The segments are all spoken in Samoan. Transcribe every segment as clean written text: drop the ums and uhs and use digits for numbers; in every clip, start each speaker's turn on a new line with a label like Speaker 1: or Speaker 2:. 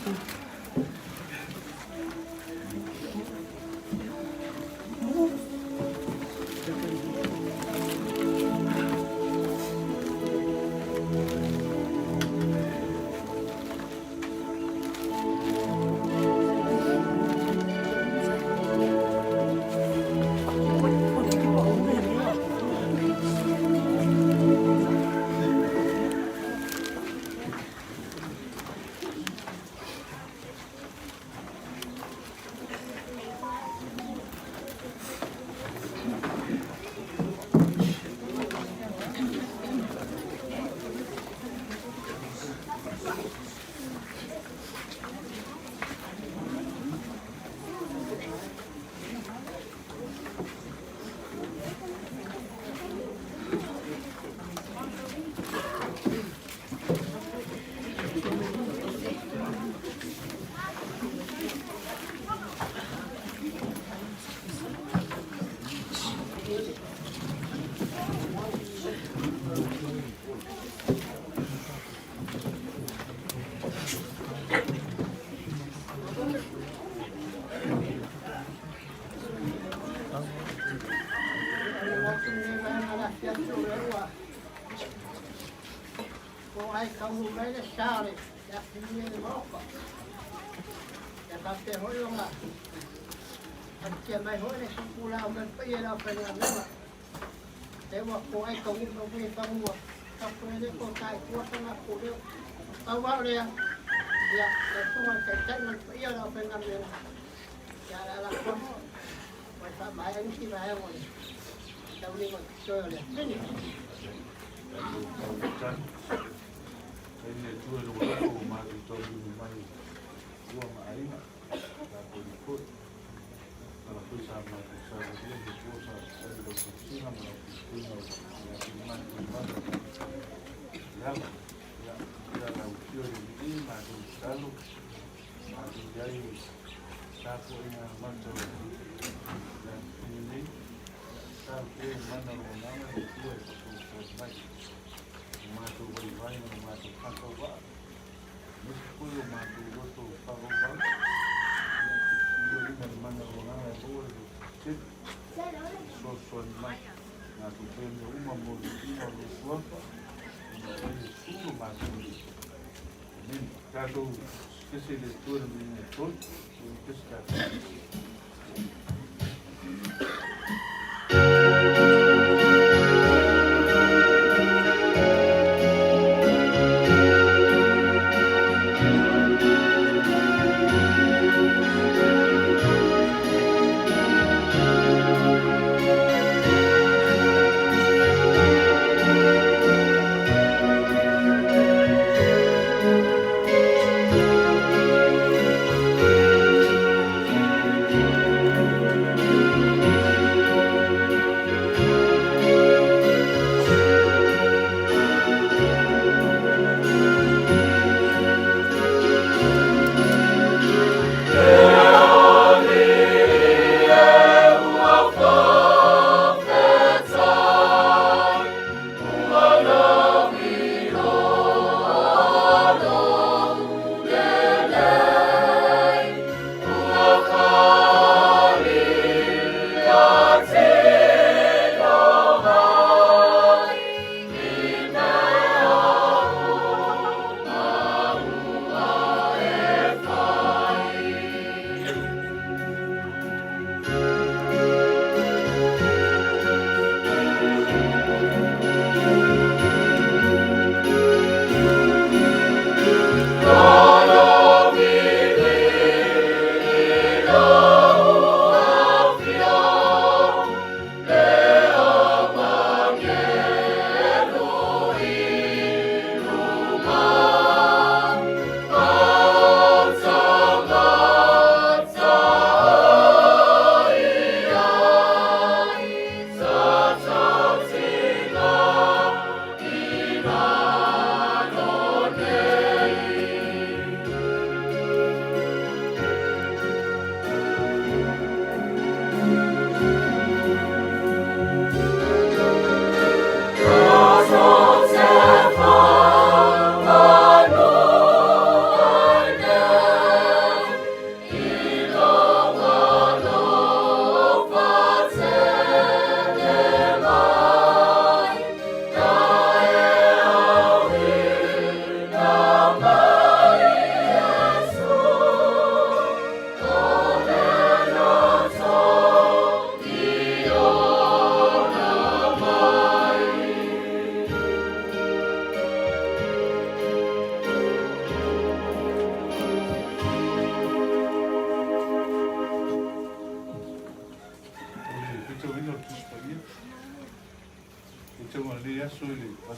Speaker 1: Thank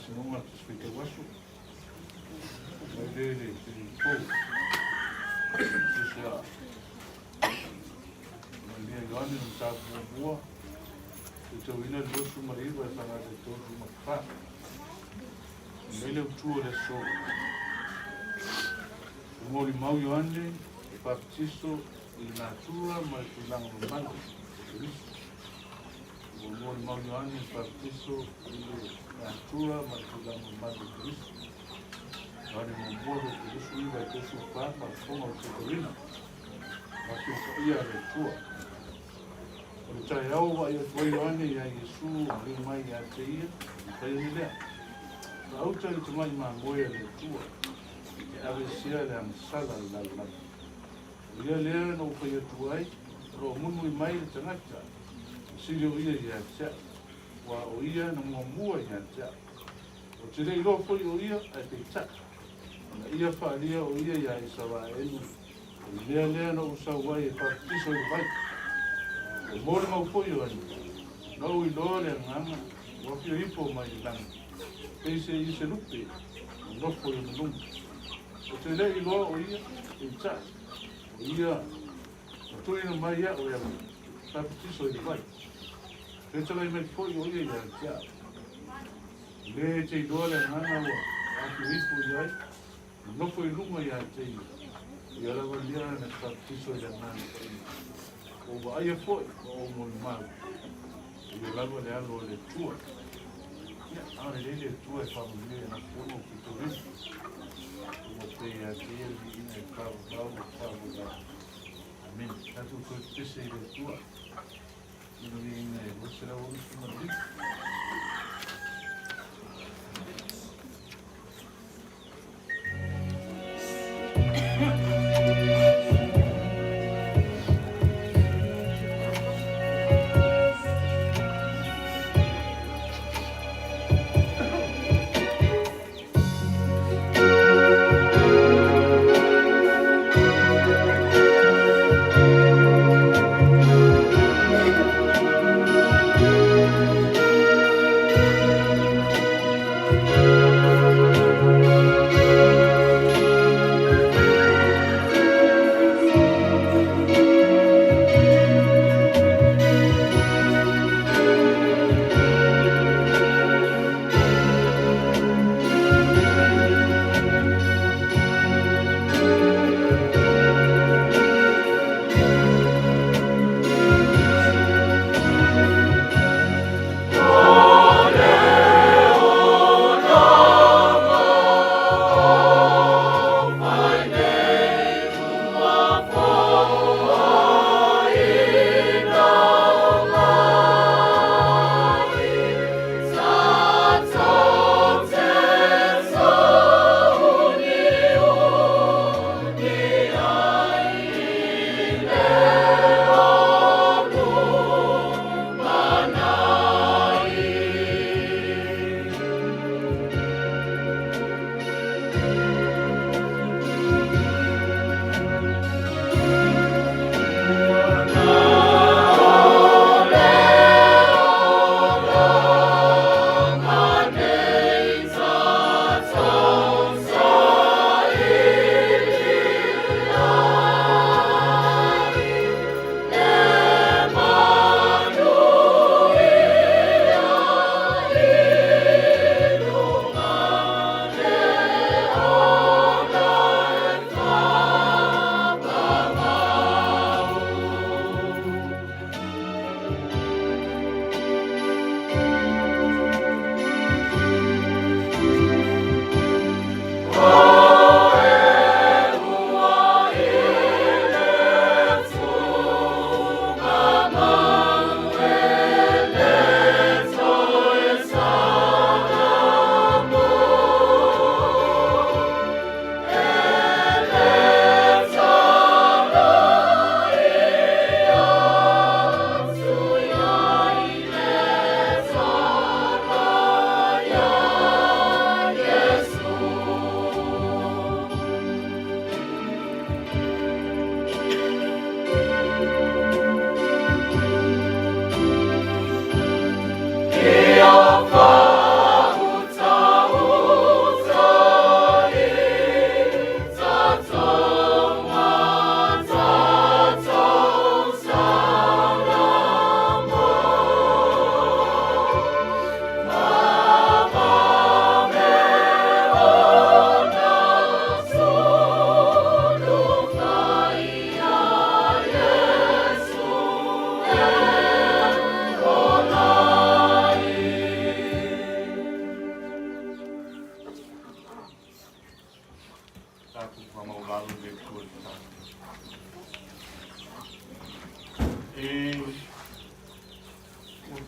Speaker 1: faasinoga le Tusi Faitau Aso, mai lea i le taimi fou. Tusi a Malia Ioane le mataupu muamua, faitauina le 29 e faagata i le 34. Mai le autu o le aso. Ua molimau Ioane e papatiso i le natura ma le tulaga mamalu o Keriso. Ua molimau Ioane e papatiso i le natura ma le tulaga mamalu o Keriso. Ioane muamua 29 e 34 faafofoga o le faitauina. Afio Paia a le Atua. O le taeao ua vaai atu ai Ioane iā Iesu o maliu mai ia te ia, na fai ane lea, Faauta i le tamai mamoe a le Atua, e aveesea le agasala a le lalolagi. O ia lea na ou fai atu ai, o lo o mulimuli mai le tagata, e sili o ia ia te au, aua o ia na muamua ia te au. Ou te le iloa foi o ia, ae peitai, na ia faaalia o ia iā Isaraelu. O le mea lea na ou sau ai e papatiso i le vai. Ua molimau foi Ioane, na ou iloa le Agaga ua afio ifo mai le lagi, pei se i se lupe ua nofo i ona luga. Ou te le iloa o ia, peitai, o ia na tuuina mai iaʻu e au e papatiso i le vai. Fetalai mai foi o ia ia te au. O le e te iloa le Agaga ua afio ifo i ai, Na nofo i luga ia te ia, o ia lava lea na te papatiso i le Agaga Paia. Ua ou vaaia foi ma ou molimau, o ia lava le Alo o le Atua. Ia, agalelei le Atua e faamanuia i ana Afioga o Fitourina. Ua pea ia te ia le viiga e faavavau e faavavau. Amene. Tatou toe pepese i le Atua. I le viiga e 265.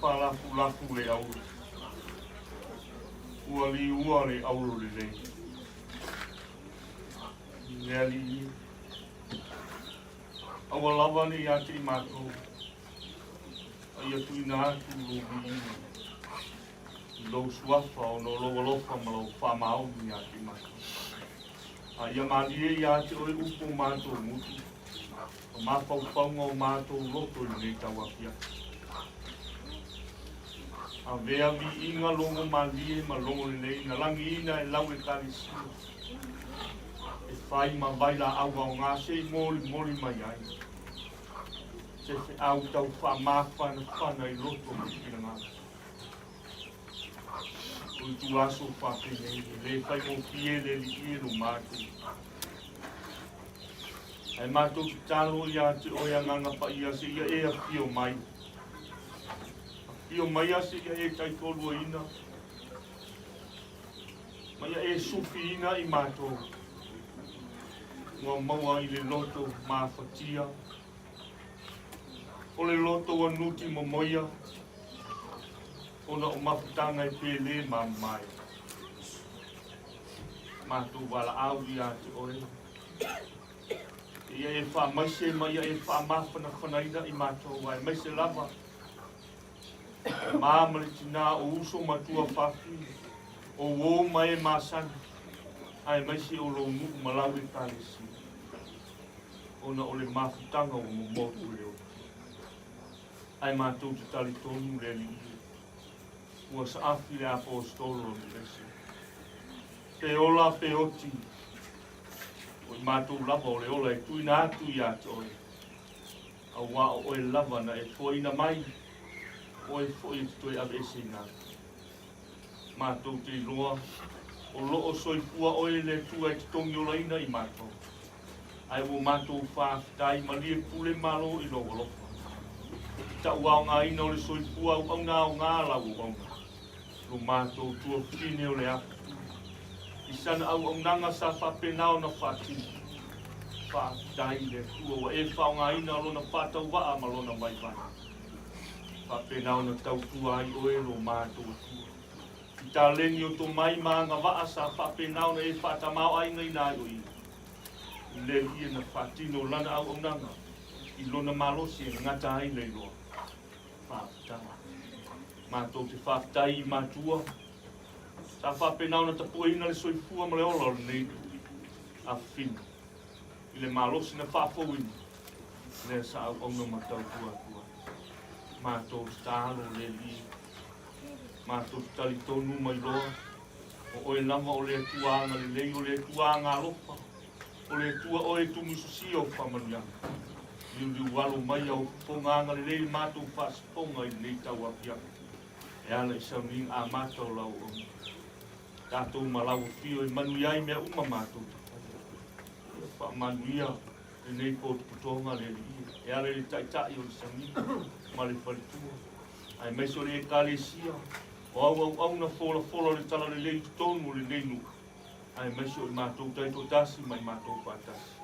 Speaker 1: faalafulafu le auro, ua liua le auro lelei. Le Alii e, aua lava ne i ia te i matou, a ia tuuina atu lou viiga i lou suafa ona o lou alofa ma lau faamaoni ia te i matou. A ia malie ia te oe upu o matou gutu, ma mafaufauga o matou loto i lenei tauafiafi. Avea viiga logo malie ma logo lelei na lagiina e lau Ekalesia e fai ma vailaau aoga se i molimoli mai ai se feau tau faamafanafana i loto ma finagalo. O ituaso faapenei e le faigofie le Alii e lo matou. Ae matou tatalo ia te oe Agaga Paia seia e afio mai. Afio maia seia e taitoaluaina ma ia e sufiina i matou ua maua i le loto mafatia o le loto ua nuti momoia ona o mafutaga e pele ma mamae. Matou valaau ia te oe, ia e faamaise ma ia e faamafanafanaina i matou, aemaise lava ma ma le tinā o uso ma tua fafine, o uō ma e masani, aemaise o lou nuu ma lau Ekalesia, ona o le mafutaga ua momotu e oe. Ae matou te talitonu le Alii e, ua saafi le Aposetolo o le Pe ola pe oti, o i matou lava o le ola e tuuina atu ia te oe, auā o oe lava na e foaina mai, o oe foi e te toe aveeseina atu. Matou te iloa, o lo o soifua oe le Atua e totogi olaina i matou, ae ua matou faafetai malie pule malo i lou alofa. I tauaogaina o le soifua auauna aoga lau auauna, lo matou tuafafine o le afu, i sana auaunaga sa faapena ona faatino. Faafetai i le Atua ua e faaaogaina lona faatauvaa ma lona vaivai, faapena ona tautua ai oe lo matou Atua. I taleni o tomai ma agavaa sa faapena ona e faatamaoaigaina ai o ia, le Alii na faatino lana auaunaga i lona malosi e gata ai le iloa. Faafetai. Matou te faafetai i matua sa faapena ona tapueina le soifua ma le ola o lenei afafine i le malosi na faafouina lea sa auauna ma tautua atu ai. Matou te tatalo le Alii, matou te talitonu mai loa, o oe lava o le Atua agalelei, o le Atua agalofa, o le Atua oe e tuumususia o faamanuiaga. Liuliu alo mai au fofoga agalelei le matou faasapoga i lenei tauafiafi e ala i sauniga amata o lau auauna. Tatou ma lau afio e manuia ai mea uma matou te faia. Ia faamanuia lenei potopotoga le Alii e ala i le Taitai o le sauniga ma le faletua, aemaise o le Ekalesia o au auauna folafola o le Talalelei i totonu o lenei nuu, aemaise o i matou taitoatasi ma i matou faatasi.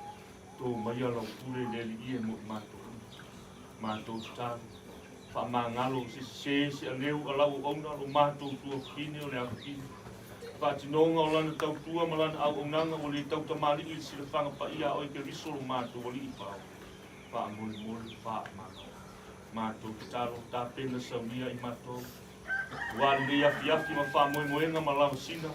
Speaker 1: Tō maia lau pule i le Alii e mo i matou uma. Matou tatalo, faamagalo se sese se aleu a lau auauna lo matou tuafafine o le afafine. Faatinoga o lana tautua ma lana auaunaga ua le tautamalii i le silafaga paia a oe Keriso lo matou Alii Paoa. Faamolemole, faamagalo. Matou tatalo, tapena saunia i matou. Ua lenei afiafi ma faamoemoega ma lavasina,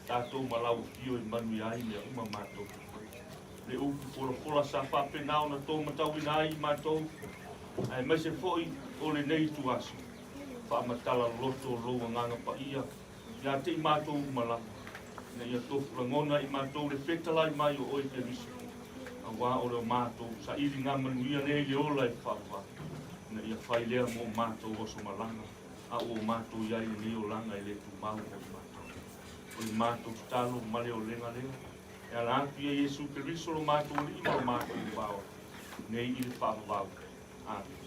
Speaker 1: tatou ma lau afio e manuia ai mea uma matou te faia. Le upu folafola sa faapena ona tō matauina ai i matou, aemaise foi o lenei ituaso, faamatala loto lou agaga paia ia te i matou uma lava, ina ia tofu lagona i matou le fetalai mai o oe Keriso, auā o le matou sailiga manuia lea i le ola e faavavau, ina ia fai lea mo matou aso malaga, a ua matou i ai i lenei olaga e le tumau mo i matou. O le matou tatalo ma le olega lea, e ala atu ia Iesu Keriso lo matou Alii ma lo matou Paola, nei i le faavavau. Amene.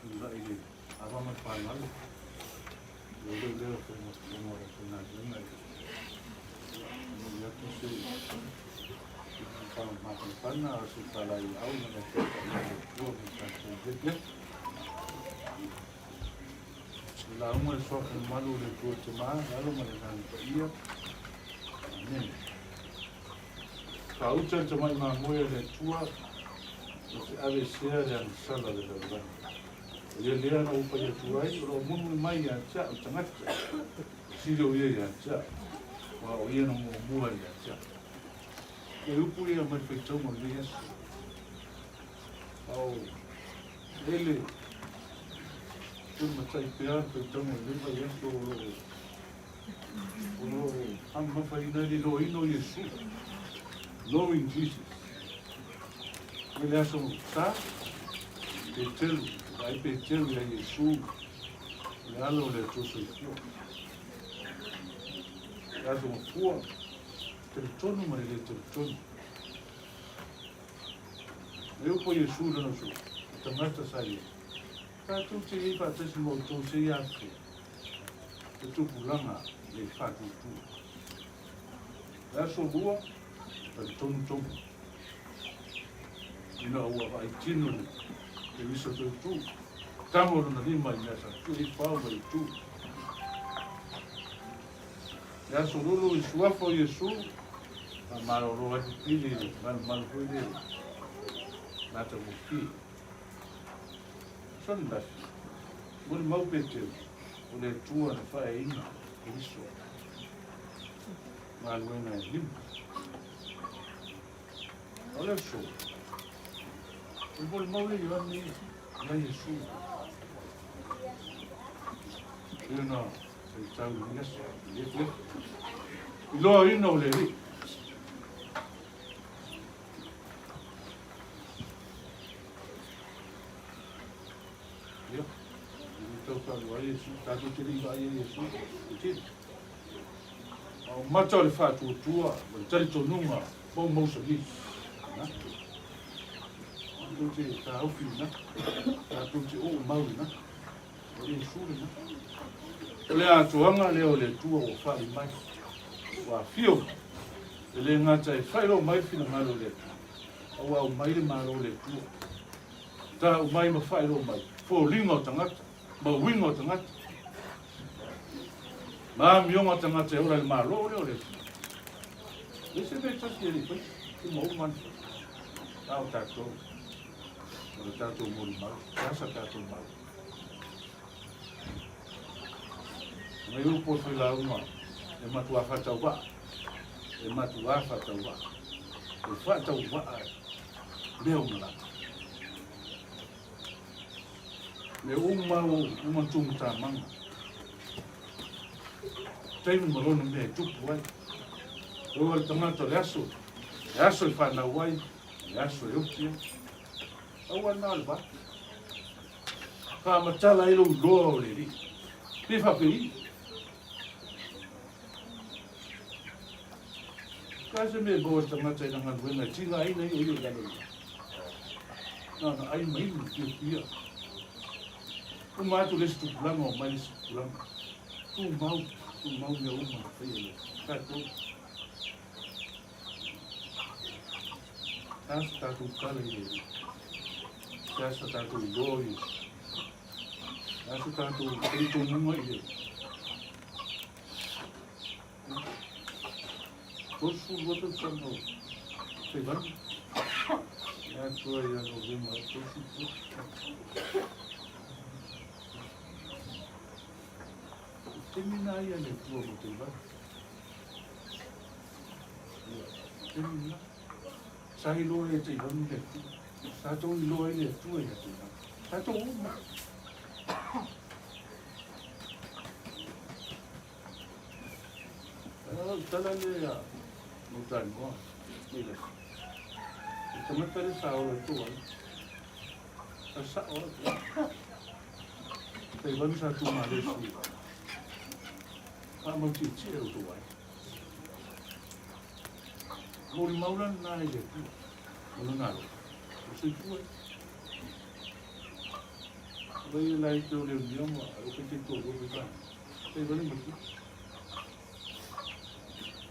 Speaker 1: Tulai le ava ma le faaaloalo, ua leo leo faiga o le faigaluega e momoli atu se mafanafana a o se faalaeiau ma le Afioga Paia o le Atua mo le tatou lefulefu. Le lauga i le suafa mamalu o le Atua Tama, le Alo ma le Agaga Paia. Amene. Faauta le tamai mamoe a le Atua, ou te aveesea le agasala o le lalolagi. O ia lea na ou fai atu ai, o lo o mulimuli mai ia te au le tagata, e sili o ia ia te au, aua o ia na muamua ia te au. E upu ia mai le faitauga o lenei aso. A o ele matai pea le faitauga o lenei vaiaso o lo o O lo o faamamafaina ai le iloaina o Iesu, knowing Jesus. Mai le aso sa, Peteru, vaai Peteru ia Iesu, o le ala o le Atua soifua. Le aso mafua, talitonu ma le le talitonu. E upu a Iesu i lana uso, o tagata sa i ai. Tatou te i ai faatasi ma outou seia afea le tupulaga le faatuatua. Le aso lua, talitonu Toma, ina ua vaai tino le uiso tautu, tago lona lima i mea sa tuu i fao ma itu. Le aso lulu i suafa o Iesu, faamalolo ai pipili i le malumalu foi le matagofie. Sondafi, molimau Peteru, o le Atua na faaeaina Keriso galuega e lima. O le aso, o le molimau le Ioane ia Iesu. Pei ona faitau i lenei aso, i le iloaina o le Alii. Ia, e le tau faalua ai Iesu, tatou te le i vaaia Iesu, e tele. A o mata o le faatuatua ma le talitonuga maumausalī. Na? Tatou te taofi i ina. Tatou te oo mau i ina. O Iesu lena. O le atoaga lea o le Atua ua faali mai, ua afio mai, e le gata e faailoa mai le finagalo o le Atua, a ua aumai le Malo o le Atua. Tau mai ma faailoa mai foliga o tagata, ma uiga o tagata, ma amioga o tagata e ola i le Malo lea o le Atua. E leai se mea e tasi e le i faia, uma uma lava na fai. A o tatou, o le tatou molimau, e a sa tatou mau? Ngai upu o le failauga e matuā faatauvaa, e matuā faatauvaa, e faatauvaa mea uma lava. Mea uma ua uma ona tumatamaga. Taimi ma lona mea e tupu ai. O le tagata o le aso, le aso e fanau ai, le aso e oti ai. Aua na o le va. Faamatala ai lou iloa o le Alii. Pe faapei. Ka se mea e maua le tagata i na galuega e tigaina ai o ia i lalo i Na ona ai ma inu fiafia. Uma atu le isi tupulaga o mai le isi tupulaga. Tumau, tumau mea uma na faia le tatou. Se a sa tatou tala i le Alii? Se a sa tatou iloa o Iesu? Se a sa tatou talitonuga i le Alii? 32 tausaga o Taivani. E atoa ia Novema 33. Taimi na ia le Atua mo Taivani. Sa iloa e Taivani le Atua. Sa tou iloa ai le Atua ia Taivani. Sa tou uma. O tala lea mo talanoa. O tagata le sa ola i tou ai. Sa sao au. Taivani sa tu Malesi. Faamautietie o tou ai. Molimau la lena i le Atua ma lona alofa, o le soifua ia. Vai e lai te o le unia ma o pe te tō pe tā. Te vale ma tu.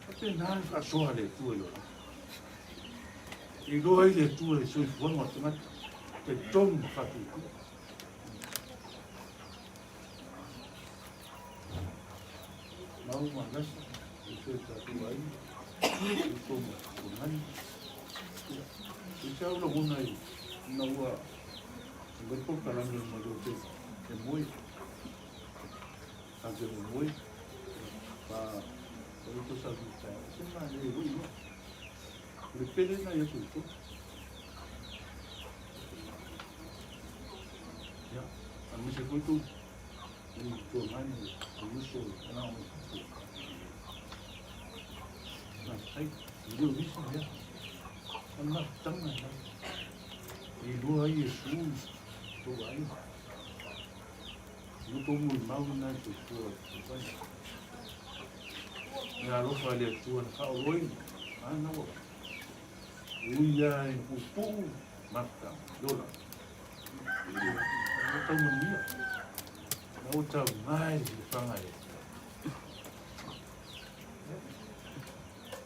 Speaker 1: A te nā le whaasoa le Atua i ora. I loa i le Atua i soifuaga o tagata, te tonu ma whātuatua. Mau ma lasa, e toe tātou ai, e tō ma tō I te au lagona i na ua mai po kalame o malo te e moe. Ta te mo moe. Pa o to sa ku ta. Se ma ne ro ro. Le pele na ia tu. Ia, a me se koitou i tua mai nei, o uso na o Na tai, i leo nisi mea. A mafutaga e mai. I lua ai e su, tō ai. Mo tō molimau na e soifua e whai. Me alofa le Atua na whaoloina. A na ua. Ui ia e puupuu, mafutaga. Iola. Ua tau manuia. Ua tau mai le whanga e.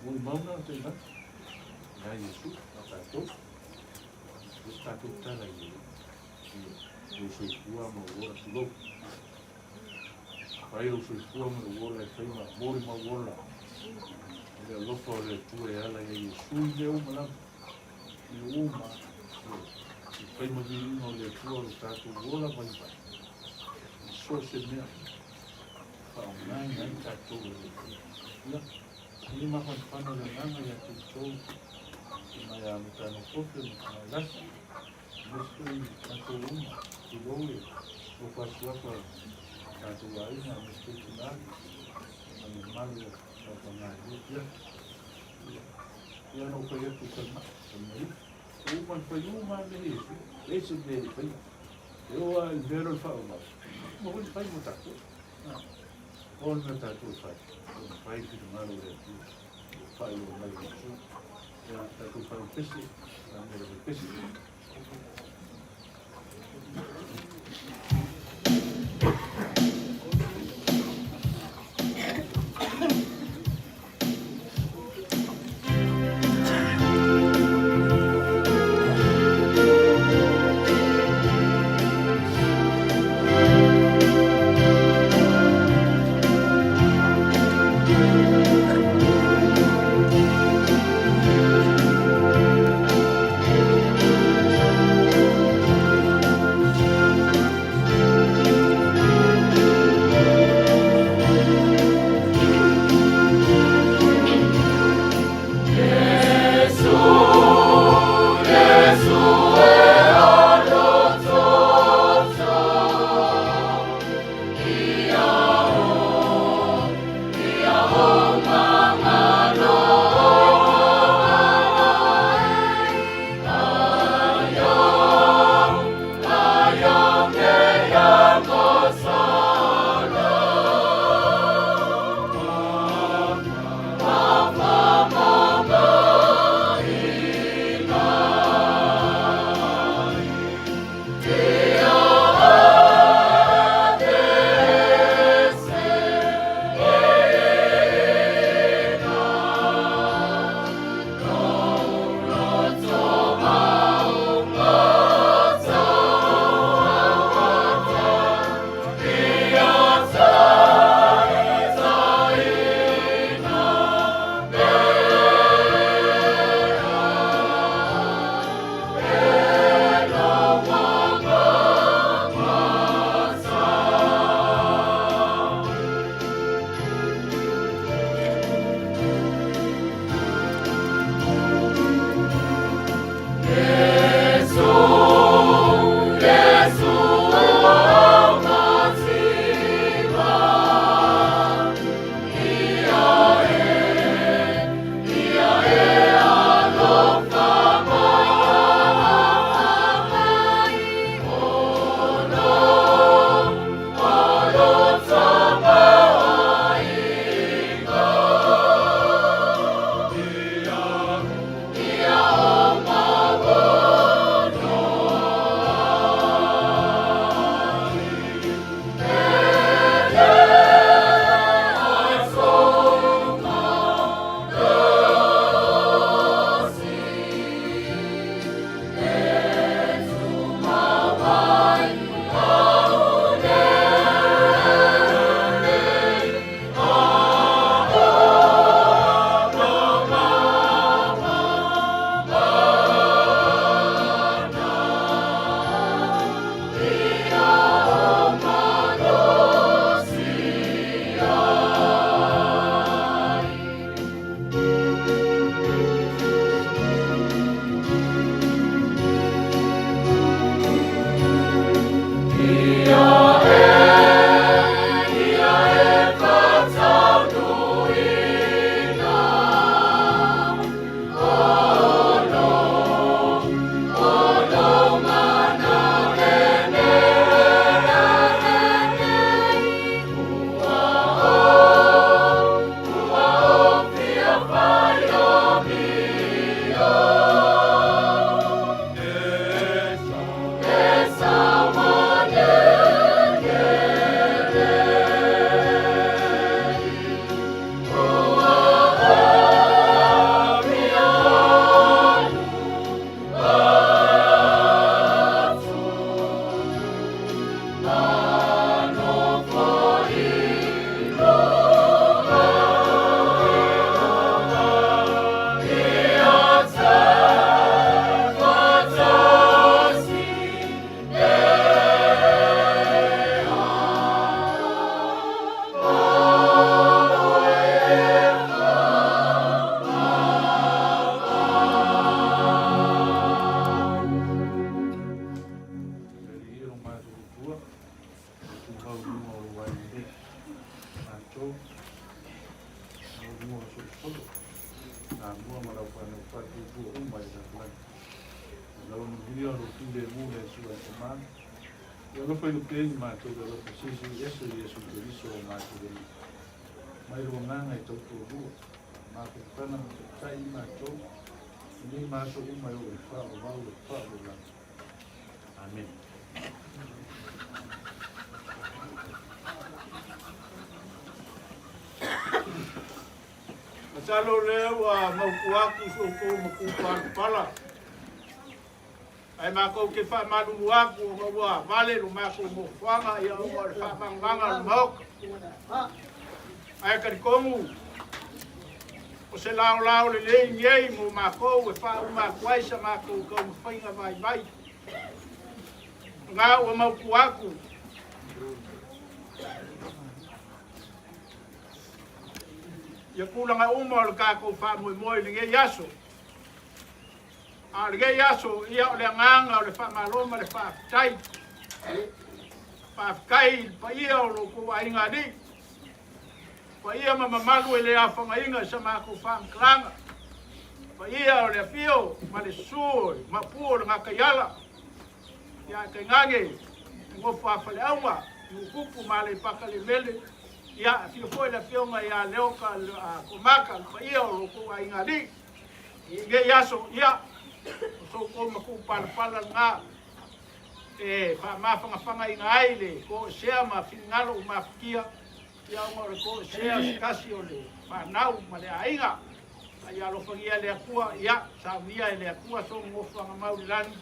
Speaker 1: Mo mauna o te iwa. Ia Iesu, a tātou. O se tātou tala i le i o soifua ma o ola tulou. Whai o soifua ma o ola e whaima, mori ma o ola. Le alofa o le Atua e ala ia Iesu i mea uma lava. I uma, i whai ma viiga o le Atua o le tātou ola vaivai. I so se mea, whaongaina ai tātou e le Atua. Ia, i mafanafana le agaga ia te outou, i mai a Matano Kofe ma mai Lasa, aemaise foi tatou uma, tulou le alofa asuafa o tatou aiga, aemaise foi tina ma le mamalu o tatou galulue. Ia, ia, ia ona ou fai atu i falemai, falemai ua uma ona fai uma lava mea ia e fia, leai se mea e le faia. E oo lava i le mea lea o le faaauau, uma foi ona fai mo tatou. O le mea tatou e fai, o le fai finagalo o le Atua, ua faailoa mai e Iesu. Ia, tatou faipese, a mea le faipese. Mai lou agaga e tautualua. Amene.
Speaker 2: Masalo lea ua mautu atu so outou matupalapala, ae matou te faamalulu atu ona ua vale lo matou nofoaga ia ona o le faamagamaga o le Maota. Ae talitonu o se laolao lelei nei mo matou e faauma atu ai sa matou taumafaiga vaivai. Na ua mautu atu ia tulaga uma o le tatou faamoemoe i lenei aso. A o lenei aso, ia o le agaga o le faamalo ma le faafetai. Faafetai i le paia o lo outou aiga alii, paia ma mamalu e le afagaina i sa matou faamatalaga, paia o le afio ma le susu o le mapu o le Gataiala, ia ae tainane le nofo a Faleauga, Nuutupu ma Aleipata le Mele, ia afio foi le afioga ia Leota Komata, le paia o lo outou aiga alii. I lenei aso, ia, o so outou matupalapala lena e faamafagafagaina ai le toesea ma finagalo ua mafatia, ia ona o le toesea o se tasi o le fanau ma le aiga. A ia alofagia e le Atua, ia, saunia e le Atua sona nofoaga mau i le lagi,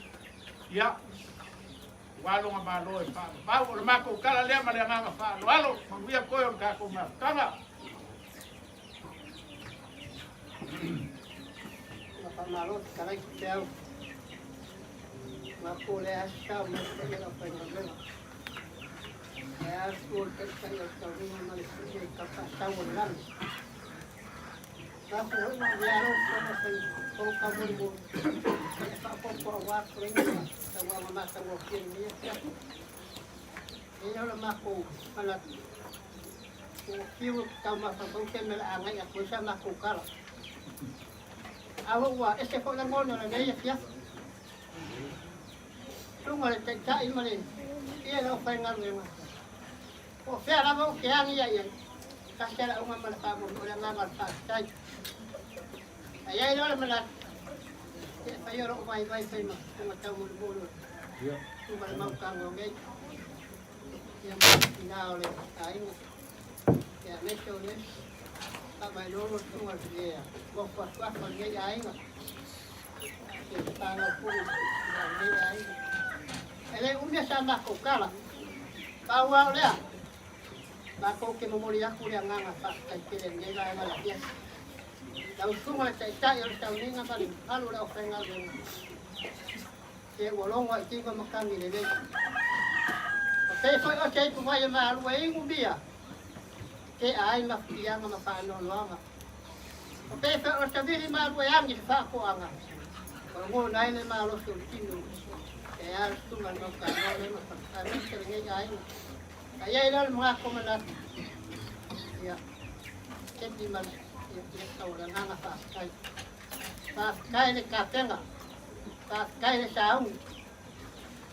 Speaker 2: ia, ua lona Malo e faavavau. O le matou tala lea ma le agaga faaaloalo. Manuia toe o le tatou mafutaga.
Speaker 3: Ua faamalo fetalai Feau. Mapu le aso mai le paia o aufaigaluega. E asu o le taitai o le tauniga ma le paia i tapaasau o le lagi. Mapu foi ma avea lau afioga fai poloka mulimuli e faaopoopo aua tuleiga ma tauaga matagofie i lenei afiafi. E i ai o le matou manatu, ua fiu ou te taumafaufau se mea o le a agai atu ai sa matou tala. A ua ese foi lagona o lenei afiafi. Susuga le Taitai ma le paia o le aufaigaluega, po o fea lava ou te agi ai ai, tasi lava le auga ma le faamoemoe, o le agaga o le faafetai. A i ai loa le manatu, ia e fai o lou vaivai fai ma susuga taumolimoli o susuga le Mautaga o nei, ia ma tina o le aiga, ia aemaise o le faamailolo susuga le nofo asuafa o lenei aiga. Se fanau foi i lenei aiga. E le umi sa matou tala. Pau lava o lea, matou te momoli atu le agaga faafetai tele i lenei vaega o le afiafi. Lau Susuga le Taitai o le Sauniga ma le mamalu o le aufaigaluega, se ua logo i tino matagi lelei. O pei foi o se ipuvai e malu e inumia, e tea ai mafatiaga ma faanoanoaga. O pei foi o se vili malu e agi le faatoaga, o lagona ai le malosi o le tino e a le susuga i le Mautanoa le ma aemaise lenei aiga. A i ai lea o le matou manatu, ia, kepi ma le ia tau o le agaga faafetai. Faafetai le kapena, faafetai le sauni.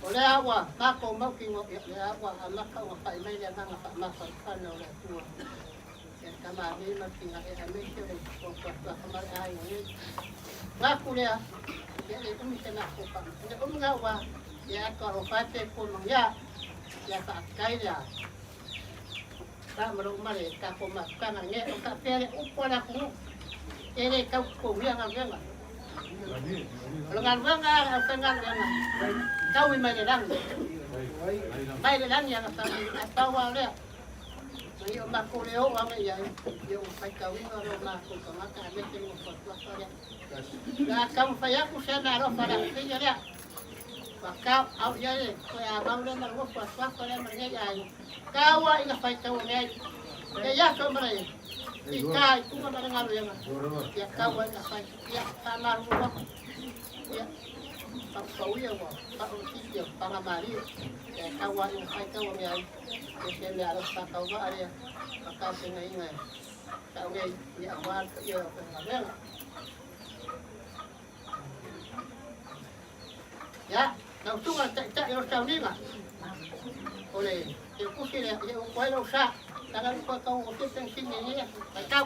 Speaker 3: O lea ua matou mautinoa, ia, lea ua amata ona pai mai le agaga faamafanafana o le Atua. Ia le tamalii ma le tinae aemaise o le fuafuafuaga ma le aiga nei. Manatu lea, ia le umi se matou faamatalaga. Umi na ua, ia atu alofa e pe kua manuia. Ia faafetai lea. Sa ma lou ma le tatou mafutaga lenei. O faapea le upu a le atunuu, e le tau totogia galuega. O le galuega a le aufaigaluega, taui mai le lagi. Mai le lagi ana faamanuia. Ae pau lava o lea, Mai o matou le oo ane i ai, ia ua faitauina lo matou tagata aemaise le nofoatoafa lea. O le a taumafai atu se mea alofa le afifina lea. Ua tau au i ai le toe amau lea ma le nofoatoafa lea ma lenei aiga. Taua ina faitau ane ai. Nei aso ma le fita i tuga ma le galuega. Ia taua ina fai. Ia faamalulu atu. Ia paupauia ua paulotiti o pagamalie. Ia taua ina faitau ane ai. E se mea alofa faatauvaa lea ma tapenaina e tau nei i aua le paia o le aufaigaluega. Ia, lau susuga le Taitai o le sauniga, o le teutusi lea, ia ua tuai lou sa, leaga ua toe taugofie penisini i lenei aso, matau.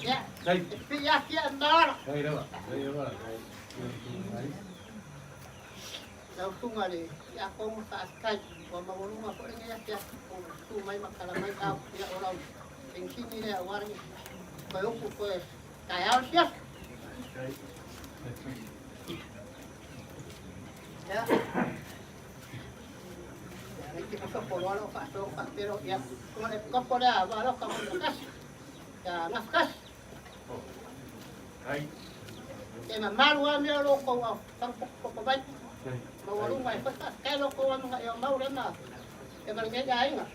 Speaker 3: Ia, e pipii atu ia e mamaoala. Lau susuga i le Tiakono, faafetai ua maualuga foi lenei afiafi ua susu mai ma tala mai au. Ia, o lau penisini lea aua le toe upu toe taeao le siasi. Ia, le sopoloa lau faasoa faapea, ia, susuga i le Epikopo lea Vaa-alofa 1, ia Gafatasi. E mamalu lava mea o lo outou fagapotopoto mai, maualuga ai foi. Faafetai lo outou amanaia o mau lea ma e ma lenei aiga.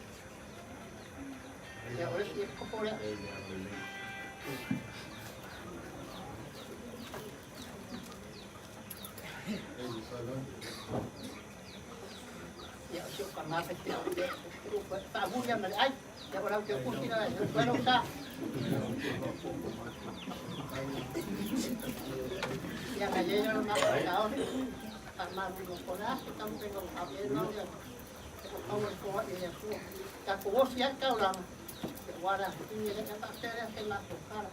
Speaker 3: Ia, o le isi epikopo lea. Ia, o si o ka mafe te faamuli ma le ai. Ia, o lau te kusi la, e lau sa. Ia, ka ye lo ma ka o. Ka malu no ko la se tamu pe no a e no ia. E ko kau ko e ia ku. Ka ko osi a kau la. E wara ni le ka pa se se ma ko kala.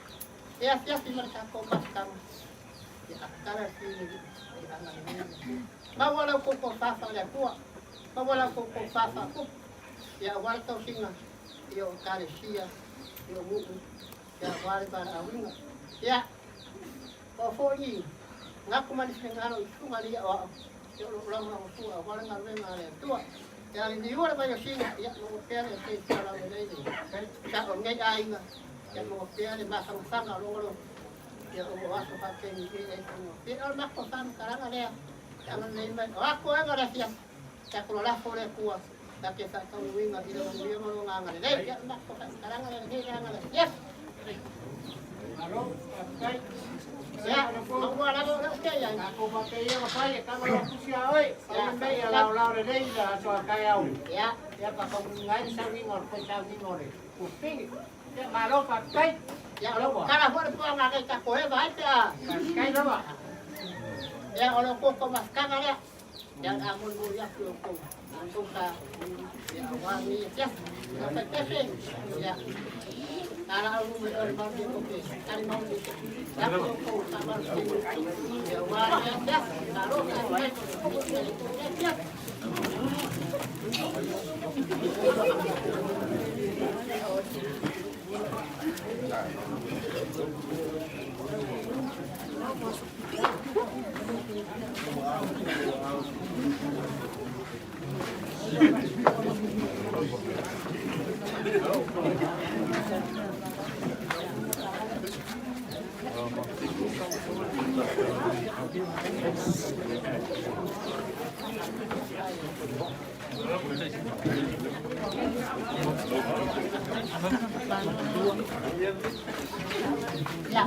Speaker 3: E a sia si ma ka ko ma ka. Ia a kala si ni ia ana ni. Ma wala ko ko fa fa le ku. Ma wala ko ko fa fa ku. Ia wala tau singa. Ia o kare sia. Ia o mu'u. Ia wale bara awinga. Ia o foi ngaku ma le finagalo i suga lia o a'u ia o lo'u lagolagosua aua le galuega a le Atua. Ia le niua le vaiosina ia maua pea le seisia laulelei le sa'o o lenei aiga ia maua pea le mafagafaga o loga lo ia o o aso faapeni e e faigofie. O le matou faamatalaga lea e agalelei mai o atu aga o le afiafi tatou lalafo le Atua ta te faataunuuina i le manuia ma lona agalelei. Ia o le matou faamatalaga lea lenei vaega o le afiafi.
Speaker 4: Malo, faafetai.
Speaker 3: Ia, maua lava o lea ou te i ai.
Speaker 4: Tatou faapea ma fai e tama loa tusi a oe. Pau le mea ia laolao lelei le aso a taeao.
Speaker 3: Ia.
Speaker 4: Ia faataunuuina ai le sauniga o le toe sauniga o le Puspini. Ia malo faafetai.
Speaker 3: Ia, o lou tala foi le puaga nei tatou eva ai pe a.
Speaker 4: Faafetai lava.
Speaker 3: Ia, o le outou mafutaga lea. Ia, o le a molimoli atu i outou outou sa ia aua lenei afiafi. Ia faitese, ia, talaau numera o le malu tou te talimau nei te atu outou faamalosina ia aua lenei afiafi. Malo faafetai mo le lenei afiafi. Ia.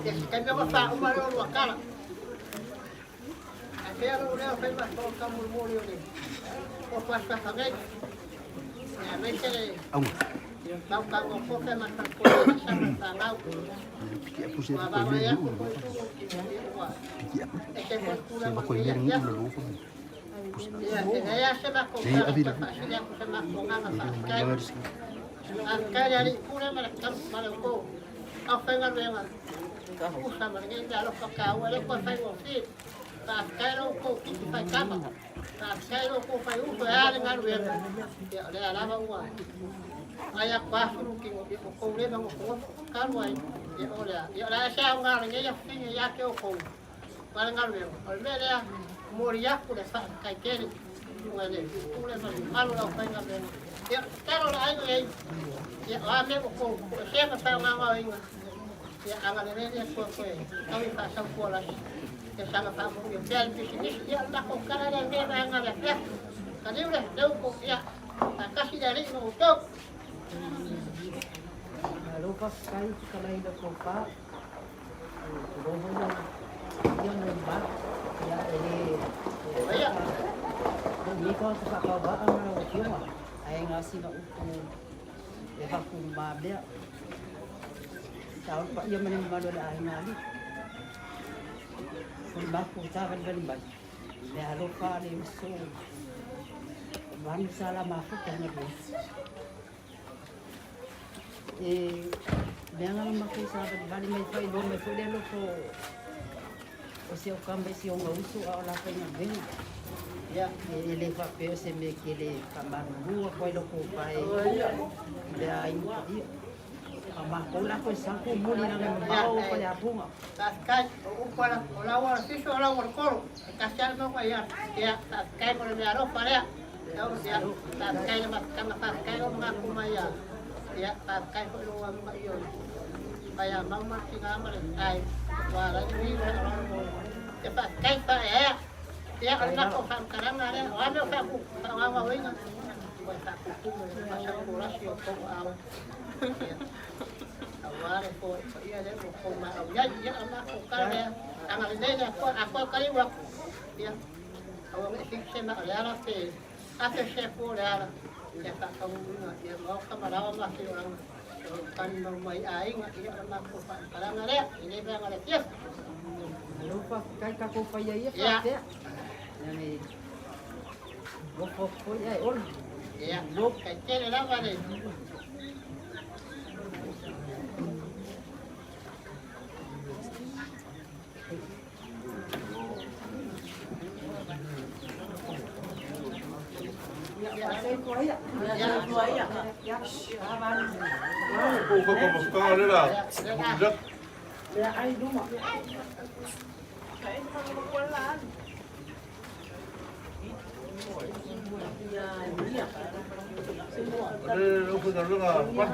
Speaker 3: Ia se taimi ua faauma lea o lua tala. Ae pea lou leo e fai ma taumolimoli o le poto asoaso nei. Ia aemaise le mautagofofe ma le falepulega sa ma le fanau. Ua vaavaai atu foi Tumu ua ese foi le tulaga o lenei afiafi. Ia e leai lava se matou tala e toe faasili atu i se matou agaga faafetai. Faafetai i le Alii Pule ma le tou aufaigaluega tusa ma lenei meaalofa taua e le toe faigofie. Faafetai lo outou titi faitama, faafetai lo outou faiuso e a le galuega, ia o lea lava ua agai atu lava sulu tino, ia ua tou le manofonofo talu ai, ia o lea, ia o le a se aoga o lenei afafine ia te outou ma le galuega. O le mea lea, momoli atu le faafetai tele i luga i le pule ma le mamalu o le aufaigaluega. Ia, tatalo le aiga nei, ia o a mea ua tou toesea ma faagaogaoina, ia agalelei le Atua toe tau i faasautualasi, ia saga faamanuia pea le pisinisi. Ia, o le matou tala lea i lenei vaega o le afiafi. Taliu le leuto, ia faatasi le Alii ma outou.
Speaker 5: Malo faafetai fetalai i lau tofa. Tulou foi le paia ma le mamalu. Ia e le o lenei tagata faatauvaa ma lau Afioga, ae na o sina upu e avatu i lumamea. Sao le paia ma le mamalu o le aiga alii. O le matou savalivali mai, le alofa le uso o Manu sa la mafuta i galuega. E mea na matou savalivali mai faailoa mai foi le alofa o si au kama i si ona uso a o la faigaluega. E le faapea o se mea tele e faamalulu atu ai lou tofa e mea ai ia. A matou la koe sau tumuli lana e mamao o Faleapuga.
Speaker 3: Faafetai, o upu a o lau o le fiso o lau o le kolo, e tasi lava le mau ai. Ia, faafetai mo le mea alofa lea. Ia, faafetai le mafutaga, faafetai o magaku mai ia. Ia, faafetai foi lou aluga i o mai a mau ma le tina ma le ai. Ua ala ai ni le alofa mo. Ia, faafetai faaeaea. Ia, o le matou faamatalaga lea, o a mea o faagaogaoina, ua e faapupumu e faasaupulasi o tou aao. Ia, aua le foai paia lea ua tou maau i ai. Ia, o le matou tala lea, agalelei le Atua, atoa taliu atu. Ia, aua ne i fixe ma o le ala pe afe se atu o le ala. Ia faataunuuina, ia maota ma laoa ma afioaga. O lo o tali mau mai aiga, ia o le matou faamatalaga lea, i lenei vaega o le afiafi.
Speaker 5: Malo faafetai tatou faia ia faapea. Leaga e nofo atu foi ae ola.
Speaker 3: Ia, faafetai tele lava le.
Speaker 5: Ia, soifua ia. Ia, ia,
Speaker 1: Ko ko ko ko le la. Mulak.
Speaker 5: Ia, ai luma.
Speaker 1: Le o ko galuega pan.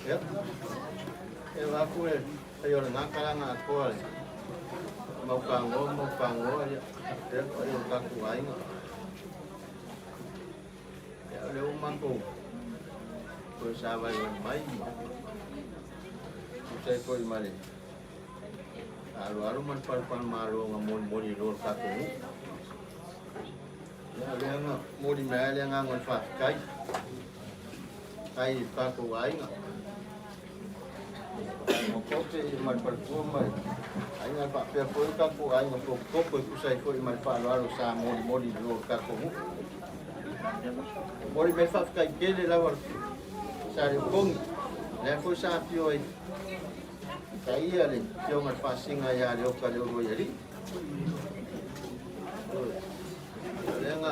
Speaker 6: Ia, e vaku e ai o le gakalaga atoa le maupagoa ma maupagoa ia lea paia o le tatou aiga. Ia o lea ua matou toe savaivai mai ma tusa ai foi ma le aloalo ma le palapala na molimoli i lo le tatou nuu. Ia o lea na momoli mai ai le agaga o le faafetai ai i le tatou aiga. Makote ma le faletua ma le aiga faapea foi le tatou aiga topotopo e tusa ai foi ma le faaaloalo sa molimoli i lo le tatou nuu. Momoli mai le faafetai tele lava sa le opogi. Lea foi sa afio ai taia le afioga i le Faasiga ia Leota Leuluaialii. O lea na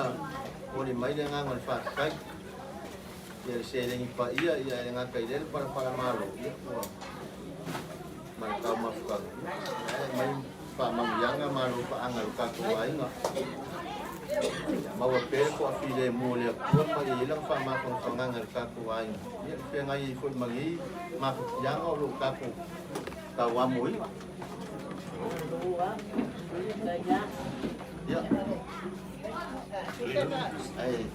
Speaker 6: momoli mai le agaga o le faafetai. Ia le seleni paia, ia e le gata i lea le palapala malo, ia ua ma le taumafutaga, ia ae aumai faamanuiaga malo paaga i lo tatou aiga. Ia maua pea le toafilemu o le Atua ma ia i ai lana faamafanafanaga i lo tatou aiga, ia e feagai ai foi ma nei mafatiaga o lo o tatou tauamoina. Ia, ae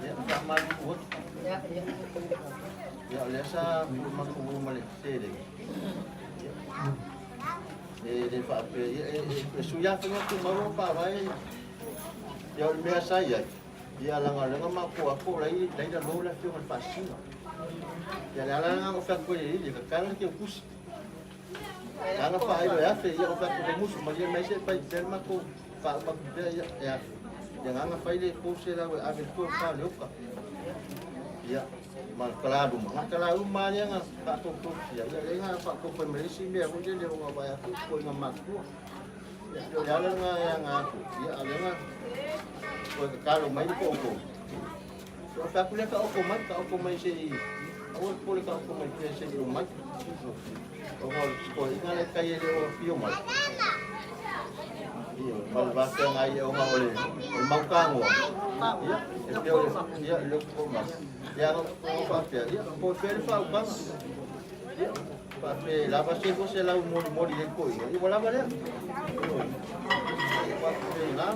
Speaker 6: Ia, faamalulu atu. Ia, o lea sa matou ma le seleni. Ia, e le faapea, ia, e sui lava faiga tumau lona faavae. Ia, o le mea sa i ai, ia, leaga o lea na matou o atu o la e i lalo le afioga i le Faasisina. Ia, le ala lena na ou fai atu ai i ai, tatala le teutusi. Ana faailo e afe, ia o fai atu musu malie mai se fai pea le matou faauma atu pea, ia e afe. Ia na fai le 300 e ave tua fa le oka. Ia ma le tala luma, na tala uma lea na faatoutosia, ia lea na faatouto mai isi mea foi lele o na vai atu ko ina matua. Ia o le ala na e aga atu, ia a lea na ko tatalo mai le ko ko. So fa atu lea ka oko mai se i aua le pole ka oko mai pea se i o mai. O ngā ko inga le kai e le o fio mai. Ia, ma le vafea ngai e o ngā o le maukangoa. Ia, e pea o le, ia, le ko ma. Ia, no ko faapea, ia, ko pea le whaukanga. Ia, faapea, lava se fo se lau moli moli e ko inga. Ia, ua lava lea. Ia, faapea ina.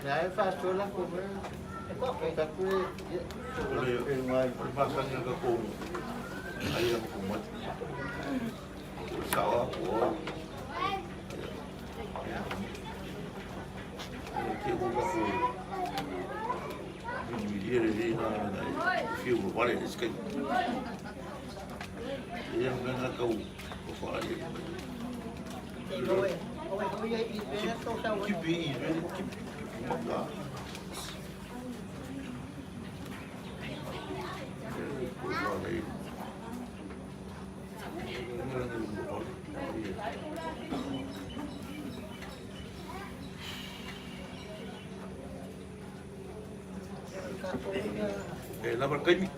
Speaker 6: Ia e faasola ko mea. Ko taku e, ia,
Speaker 1: O le masani a tatou ai a ko mai. O le sao a ko au. E te o ka ko milia le le na na e fiu mo wale le skai. E ang nga kau o whaare. Kipi i le kipi kipi maka. E ko whare. E lava kaimi.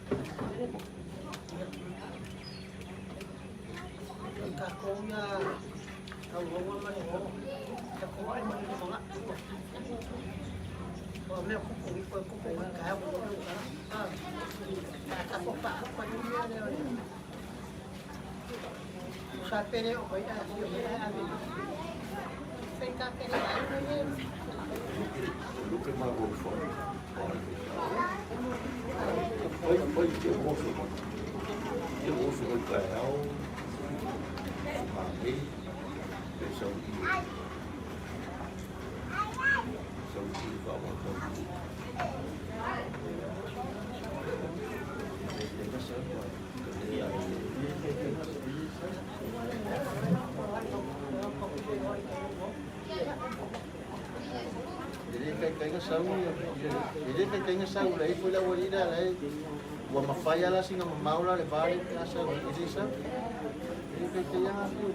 Speaker 1: Luke ma go fo. Pai pai te moso mo. te oso i taeao, mame, pe sau i sau i whaawatau.
Speaker 6: E le taitaiga sau e le taitaiga sau le ifo la ua lila le ua mafai ala sina mamao la le vale pe a sau e le sau e le taitaiga atu.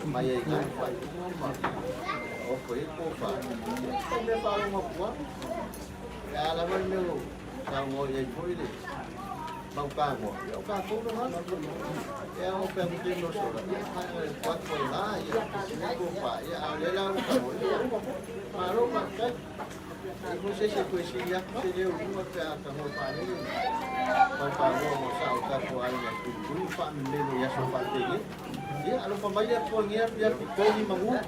Speaker 6: Mai ai ngai whai ma o koe ko wha. E me wharonga pua. E ala mai meo ka ngoi ai foi le. Mau ka ngoa. O ka kōno ha. E ao pea mo te no sora. E kai e kwa koe ngā ia. E ko wha. E ao le lau ka ngoi. Maro ma kai. E ko se se koe si ia se leo lunga pea ka ngoi wha nele. Mau ka ngoa mo sa o ka ko ai ia tū wha melo ia so wha tele. Ia, alofa mai le Atua gia pia totogi magua.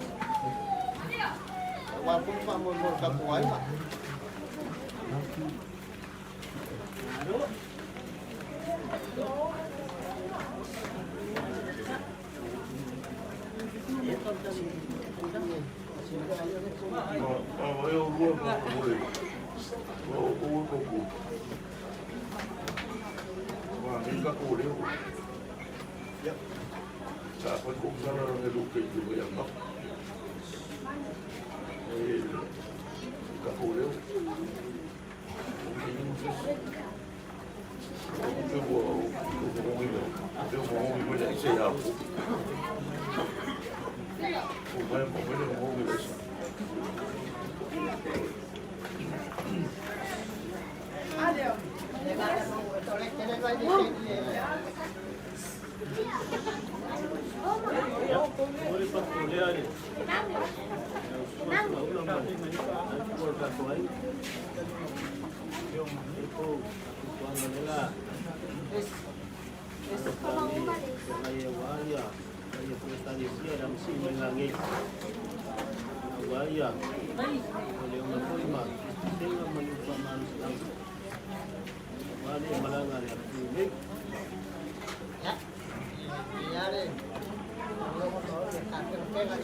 Speaker 6: Aua foi le faamoemoe o le tatou aiga.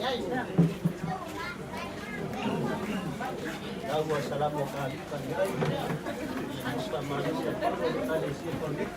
Speaker 4: Lau salamu ka pa ni ai. Sa Malaysia pa Malaysia pa ni.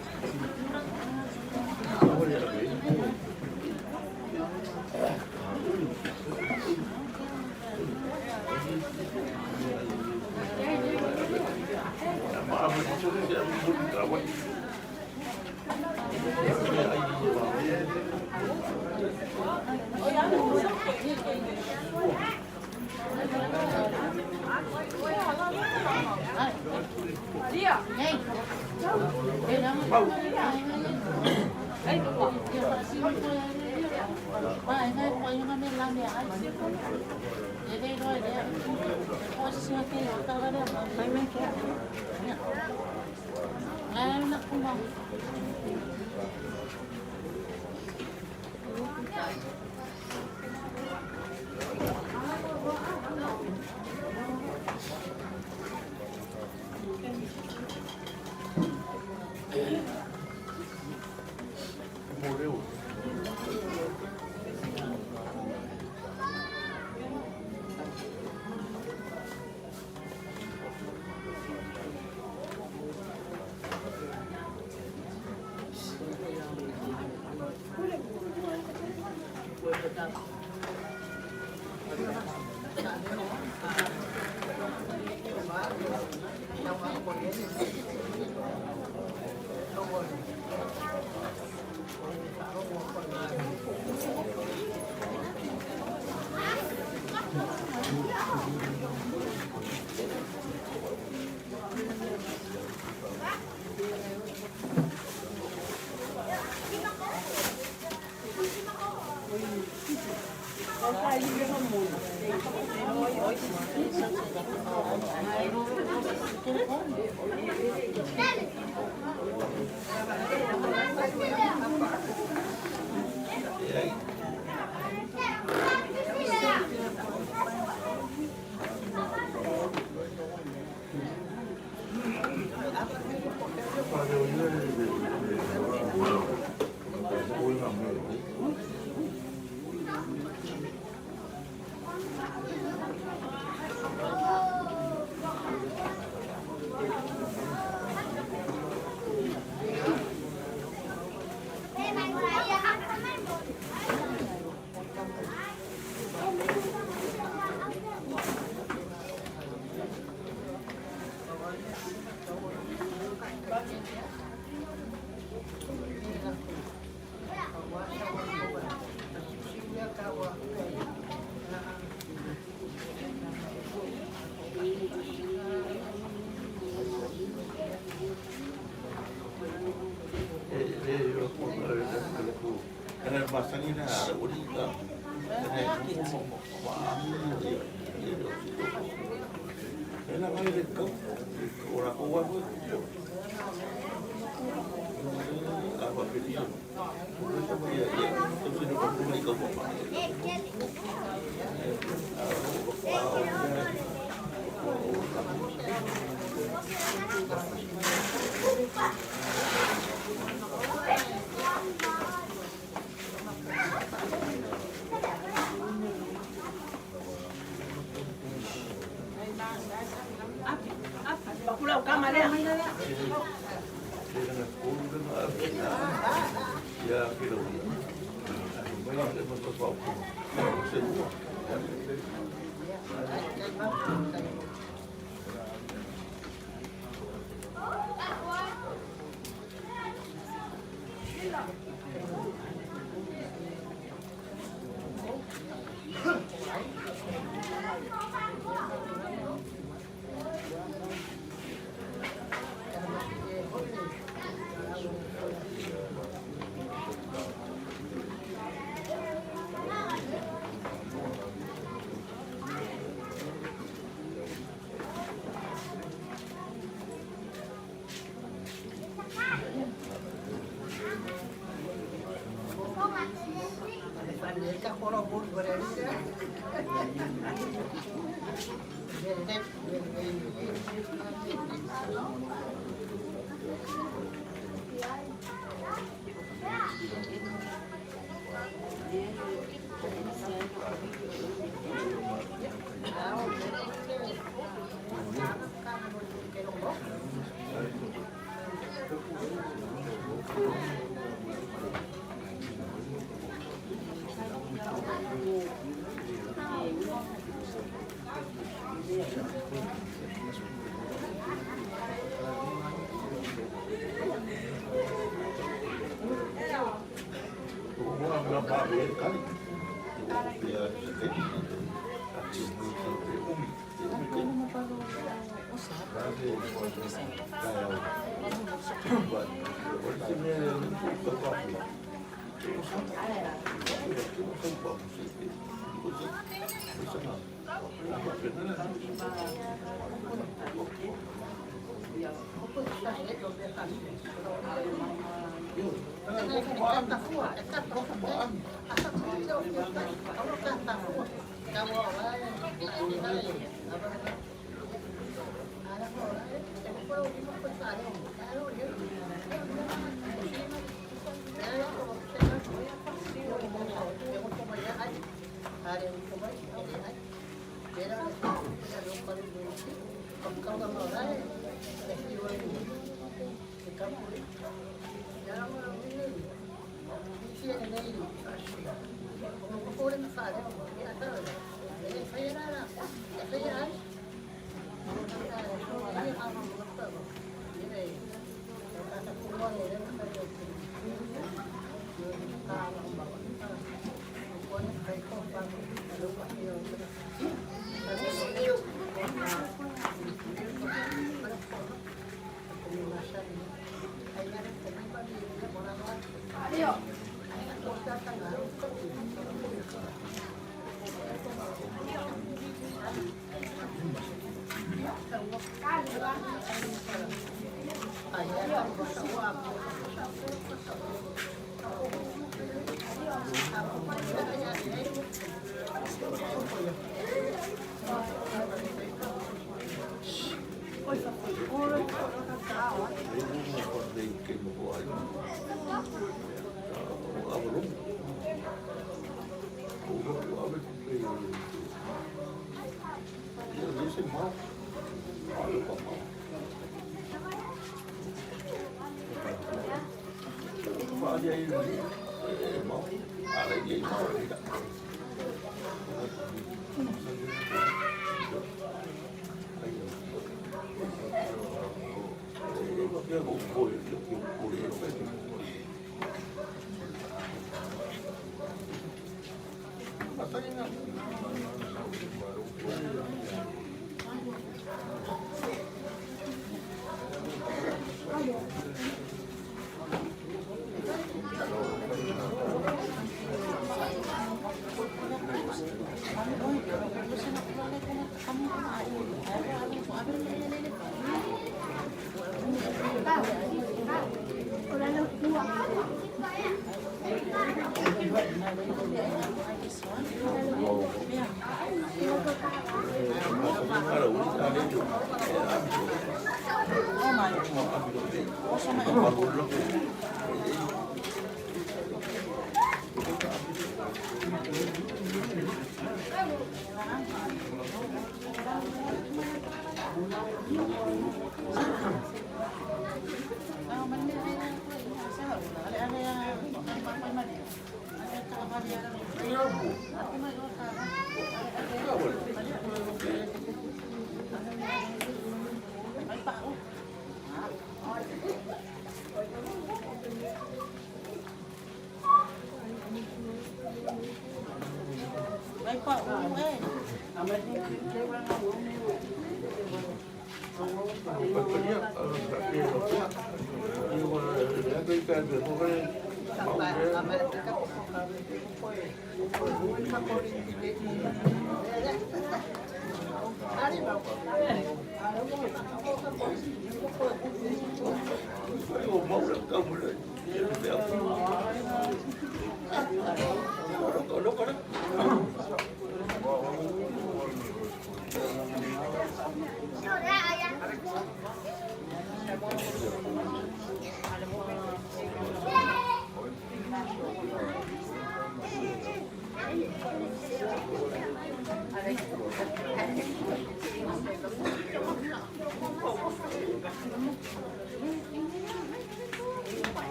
Speaker 1: Thank you.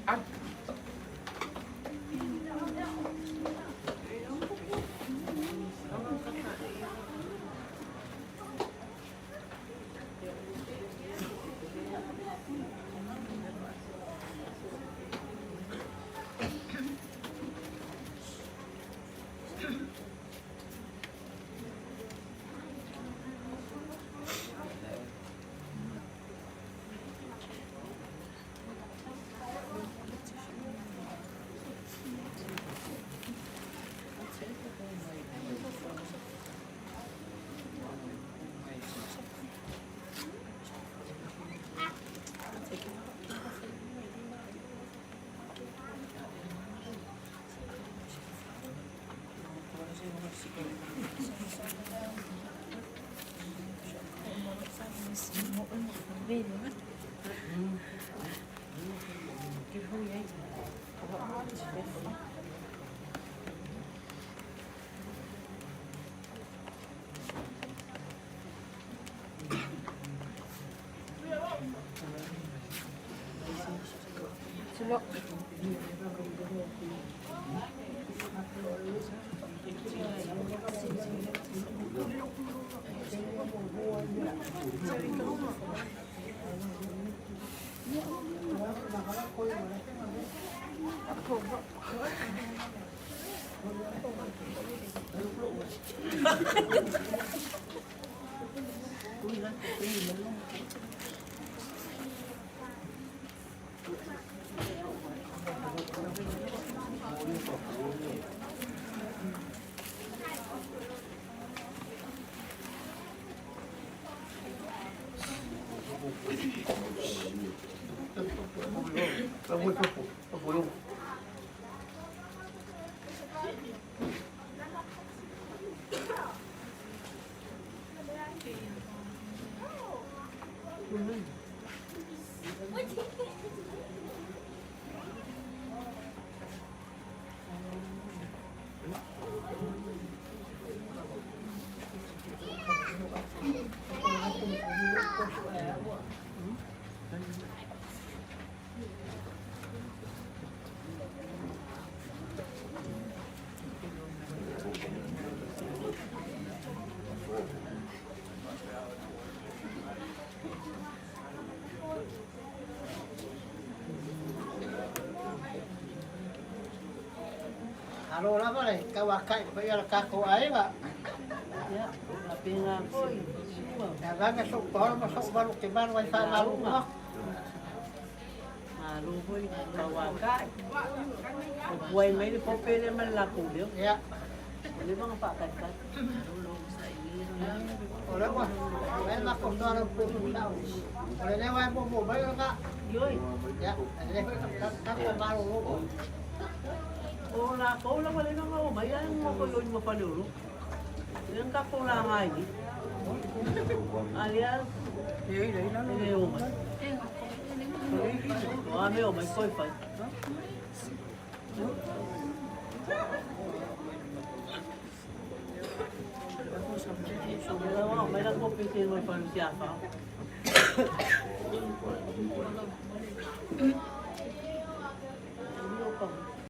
Speaker 2: Alu.
Speaker 3: Alo lava le tauakai paia o le tatou aiga.
Speaker 5: Ia, faapena foi. Sua.
Speaker 3: E avane so'u paolo ma so'u valu ou te malu ai faamalulu atu.
Speaker 5: Malo foi tauakai. O puai mai le pope lea ma le latou leo.
Speaker 3: Ia.
Speaker 5: Ua leva ona faatalitali.
Speaker 3: O lea ua e matou soalaupule sao. O lenei uae muamua mai o lena.
Speaker 5: Ioe.
Speaker 3: Ia, e lelei foi tatou malolo.
Speaker 5: O latou la ua leva ona omai ae nofo i o i luma Faleolo. Lea na tatou laga ai nei. A lea e le omai. O a mea omai toe fai. Lea ua aumai latou pese mai Faleasiafa.